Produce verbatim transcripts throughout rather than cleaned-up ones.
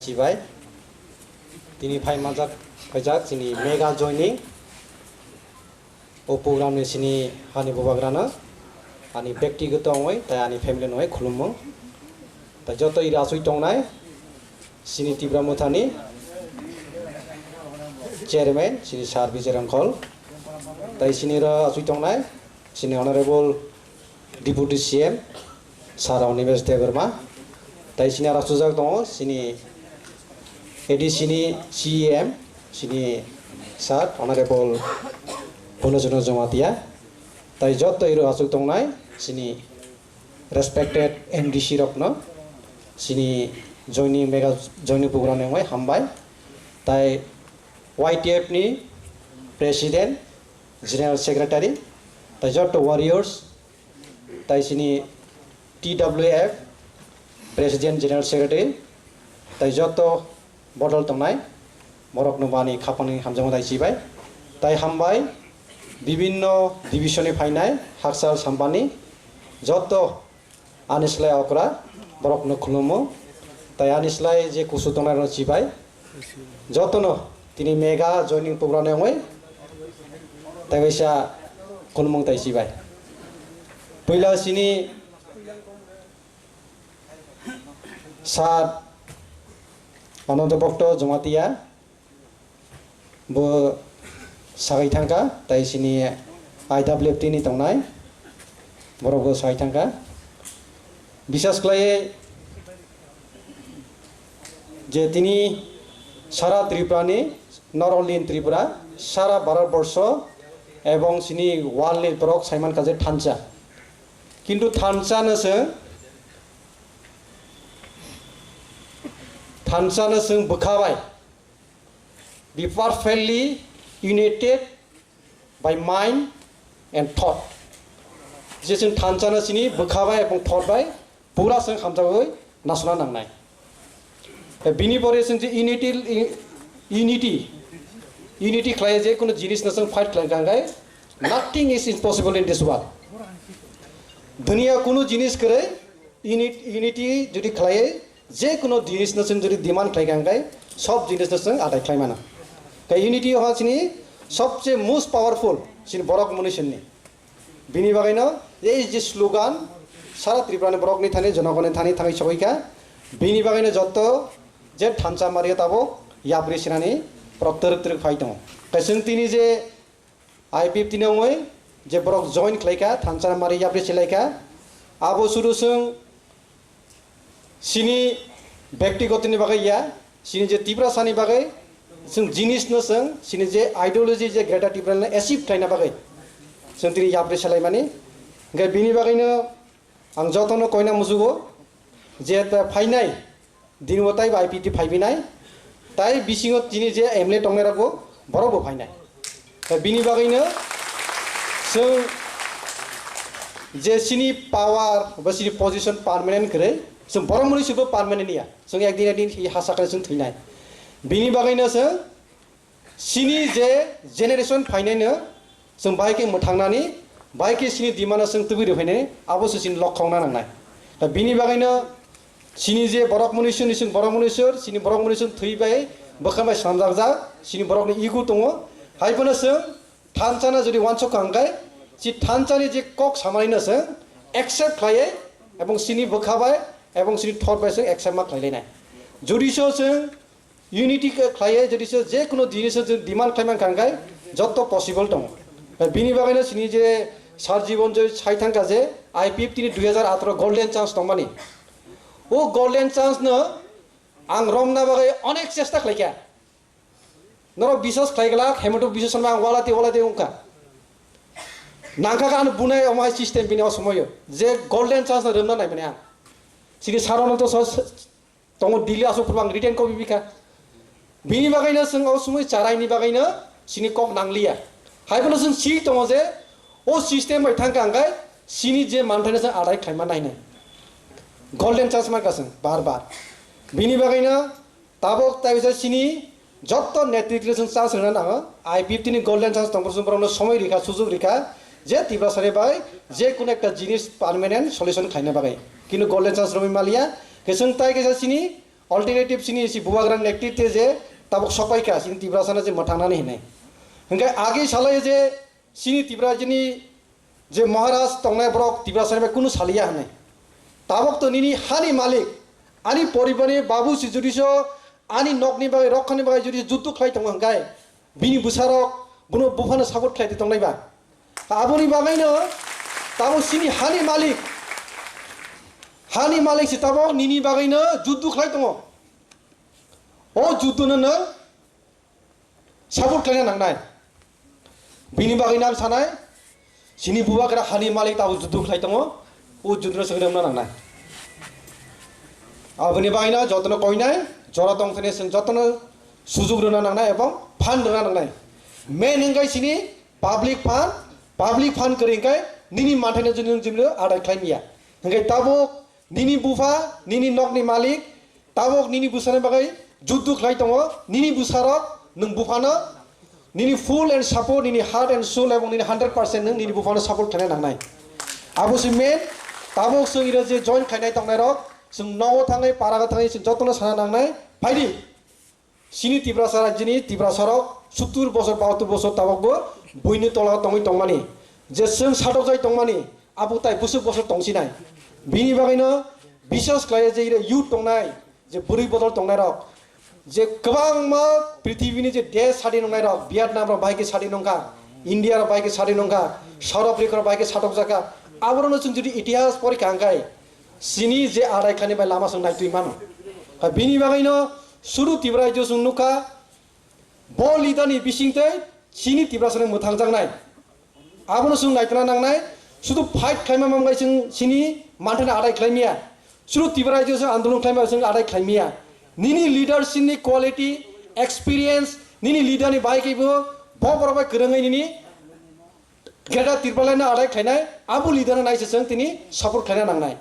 Chibai, tini phai manjak, phaijak chini mega joining. O program ni sini hani bubagrano ani bektigoto wngwi tai ani family wngwi khulumung. Tai joto ira asui tongnai sini Tipra Mothani chairman sini Sir Bijay Rongkhol. Tai sini ro asui tongnai sini honorable Deputy C M Sir Animesh Debbarma. Tai sini aro sujak tongo sini A D C ni C E M sini Sir Honorable Punochana Jamatia. Tai joto iro asuk tongnai sini respected M D C rokno sini joining mega joining program ni wngwi hambai. Tai Y T F ni President, General Secretary, tai joto warriors, tai sini T W F President, General Secretary, tai joto bodol tongnai borokno bani khapangni hamjakma tai chibai. Tai hambai bibinno division ni phainai haksal sampani joto ani slai okra borokno khulumo. Tai ani slai je kusu tongnai rok chibai jotono tini mega joining program ni wngwi tai kaisa khulumung tai chibai. Puila sini Sir Ananda Bhakta Jamatia bo sagai thangkha, tai sini I W F T ni tongnai borok bo sagai thangkha. Bisas khlai je tini sara Tripura ni, not only in Tripura, sara Bharat borsho ebong sini world ni borok saiman kaje thansa. Kintu thansa no se Thansa no chwng bwkha bai, be perfectly united by mind and thought. Je chwng thansa no chini bwkha bai ebong thought bai pura chwng hamjagwi nasna nangnai. Bini pore chwng je unity, unity, unity khlai je kono jinis no chwng fight khlai kha hwnkhe nothing is impossible in this world. Duniya kono jinis kwrwi unit, unity jodi khlai je kono jinis no chwng jodi demand khlai kha hwnkhe sob jinis no chwng adai khlai mano. Khe unity ha chini sobse most powerful chini borok mwnwi sini. Bini bagwi no ei je slogan sara Tripura ni borok ni thani, jonogoni thani thangwi sogwi kha. Bini bagwi no jotto je thansa mario tabuk yapri sinani borok twrwk twrwk phai tongo. Khe chwng tini je I P F T ni wngwi je borok join khlai kha, thansa mari yapri silai kha, abo sudu chwng sini bektigotoni bagwi ya, sini je Tiprasani bagwi chwng jinis no chwng sini je ideology je Greater Tipraland no achieve khlaina bagwi chwng tini yapri silaimani. Hwnkhe bini bagwino ang jotono koina musugo je ta phainai Dini bo taibo I P T phaibinai, tai bisingo tini je M L A tongnai rokbo borokbo phainai. Bini bagwino chwng je chini power ba chini position permanent kwrwi, chwng borok mwnwi swibo permanent ya. Chwng ekdin ekdin hi ha sakle chwng thwinai. Bini bagwino chwng Chini je generation phainaino chwng bahai khe mwthangnani, bahai khe chini demand-o chwng tubui rwphainani, abo se chini lokhokna nangnai. Da bini bagwino chini je borok mwnwi sini chwng borok mwnwi sir, chini borok mwnwi chwng thwi bai bwkha bai swnamjakjak, chini borokni ego tongo. Hai phano chwng thansa no jodi uansuk kha hwnkhe, chi thansa ni je kok samanino chwng accept khlaiwi, ebong chini bwkha bai, ebong chini thot bai chwng accept ma khlailainai. Jodi so chwng Unity khe khlaiwi jodi se je kono jinis se demand khlai mankha hwnkhe jotto possible tongo. Bini bagwino chini je Sir Jibon Joy sai thangkha je I P F T ni dui hajar atharo golden chance tongmani. O golden chance no ang romna bagwi onek chesta khlaikha. Norok biswas khlai glak, Hemant Biswa Sarma ang walati walati wngkha. Nangkha khe ano bunai omo hai system bini o somoyo. Je golden chance no romna naimani ang. Chini Sir Ananto Sir tongo Delhi aswk phuru ang written copy bikha. Bini bagwino chwng o sumui charaini bagwino chini kok nangliya. Hai phano chwng si tongo je o system bai thangkha hwnkhe chini je manthaino chwng adai khlaima nainai. Golden chance mankha chwng bar bar. Bini bagwino tabuk taibisa chini jotto netritwno chwng chance rwna nango. I P F T ni golden chance tongphuru chwng borokno somoi rikha, sujuk rikha. Je Tiprasani bagwi je kono ekta jinis permanent solution khlaina bagwi. Kintu golden chance romwi maliya. Khe chwng tai kaisa chini alternative chini si bubagra netrite je tabuk sokpaikha chini Tiprasano je mwthangnani hinwi. Hwnkhe agi salai je chini Tiprajini je Maharaj tongnai borok Tiprasani bai kunu saliya hinwi. Tabuk to nini hani malik, ani poribarni babu si jodi so ani nokni bagwi rokhani bagwi jodi juddu khlai tongo hwnkhe bini bwsarok bono buphano support khlai tongnai ba? Aboni bagwino tabuk chini hani malik, hani malik si tabuk nini bagwino juddu khlai tongo. O juddu no nwng support khlaina nangnai. Bini bagwino ang sanai, chini bubagra hani malik tabuk juddu khlai tongo, o juddu no chwng rwna nangnai. Aboni bagwino jotono koinai, jora tongthani chwng jotono sujuk rwna nangnai ebong phan rwna nangnai. Main hwnkhe chini public fund, public fund kwrwi hwnkhe nini manthaino jwngjwng jwngjwng adai khlai manya. Hwnkhe tabuk nini bupha, nini nokni malik, tabuk nini bwsani bagwi juddu khlai tongo, nini bwsarok nwng buphano nini full and support, nini heart and soul ebong nini hundred percent nwng nini buphano support khlaina nangnai. Abo se main, tabuk chwng iro je join khlainai tongnairok, chwng nogo thangwi, parago thangwi chwng jotono sana nangnai. Phaidi, chini Tiprasa rajyoni Tiprasarok sottur bosor, bahattor bosor tabukbo buini tola tongwi tongmani, je chwng satokjai tongmani, abo tai bwswk bosor tongsinai. Bini bagwino biswas khlaiya je iro youth tongnai, je bwrwi bodol tongnairok, je kwbangma prithibini je desh sadi nongnairok, Vietnam rok bai khe sadi nongkha, India rok bai khe sadi nongkha, South Africa rok bai khe satokjakha, aborokno chwng jodi itihas porikha hwnkhe, chini je adai khlaini bai lama chwng naitwi mano. Bini bagwino suru Tripura rajyo chwng nukha, bo leader ni bisingtwi chini Tiprasani mwthangjaknai. Abono chwng naitona nangnai, sudu fight khlaima mamgai chwng chini manthani adai khlaimaya. Sudu Tripura rajyo chwng andolon khlaima chwng adai khlaimaya. Nini leadership ni quality, experience, nini leader ni bai khe bo, bo borok bai kwrwngwi nini Greater Tipraland no adai khlainai, abo leader no naisai chwng tini support khlaina nangnai.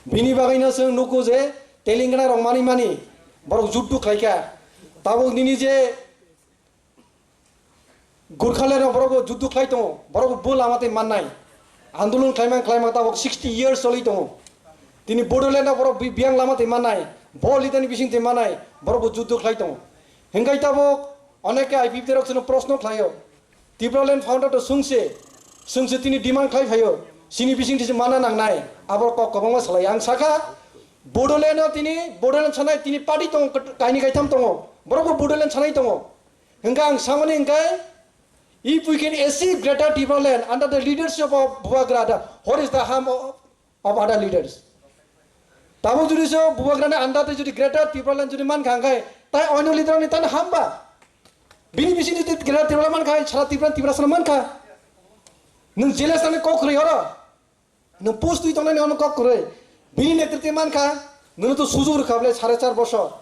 Bini bagwino chwng nugo je Telangana rok mani mani borok juddu khlaikha. Tabuk nini je Gurkhaland rok borok bo juddu khlai tongo, borok bo lama tei mannai. Andolon khlaimang khlaimang tabuk sixty years choli tongo. Tini Bodoland rok borok bi-, biyang lama tei mannai. Bo leader ni bising tei mannai, borok bo juddu khlai tongo. Hingkai tabuk onek khe I P F T rok chwngno proshno khlaio. Tipraland founder to sungse, sungse tini demand khlai phaio, chini bising tisi mana nangnai, abo kok kwbangma salai. Ang sakha, Bodoland no tini, Bodoland sanai tini party tongo, kaini kaitham tongo, borok bo Bodoland sanai tongo. Hingkha ang samani hingkha, if we can achieve Greater Tipraland under the leadership of Bubagra, the, what is the harm of of other leaders. Tabuk jodi se Bubagrani under tei jodi Greater Tipraland jodi mankha hingkhe, tai oino leader ni tani hamba? Bini bising jodi Greater Tipraland mankha, sara Tripura, Tiprasano mankha. Nwng jealous ani kok kwrwi oro. Nwng post twi tongnani ono kok kwrwi. Bini netritwi mankha, nwngno to sujug rwkha bwle sare char bosor.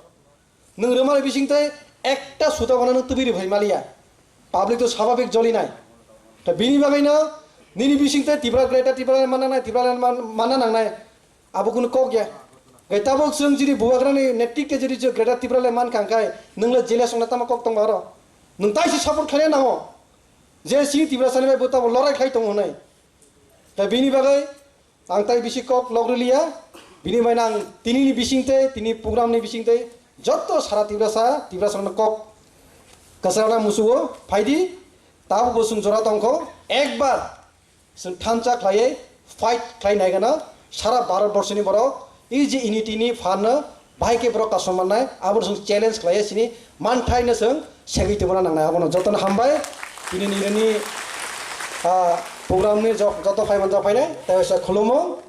Nwng rwmani bising tei ekta suta bono nwng tubui rwphai maliya. Public to swabhabik jolinai. Ta bini bagwino nini bising tei Tipra Greater Tipraland manna nai, Tipraland man-, manna nangnai. Abo kunu kok ya. Gai tabuk chwng jiri Bubagrani netrite jiri je Greater Tipraland mankha hingkhe nwngla jealous wngna tamo kok tongo oro. Nwng taisi support khlaina nango. Je si Tiprasani bai bo tamo lorai khlai tongo hwnwi. Ta bini bagwi ang tai bisi kok lok rwliya, bini bai ang tinini bising tei, tini program ni bising tei, joto sara Tiprasa, Tiprasa no kok kwchana musugo, phaidi, tabuk bo chwng jora tongkho, ekbar chwng thansa khlaiwi fight khlai naigana, sara Bharat borso ni borok, ei je unity ni phan no, Bahai khe borok kasomannai, abono chwng challenge khlaiya sini, manthaino chwng segwi tongmana nangnai, abono jotono hambai. Tini nini, ah, program ni jok-, joto phaiman jok phainai, tei waisa khulumo.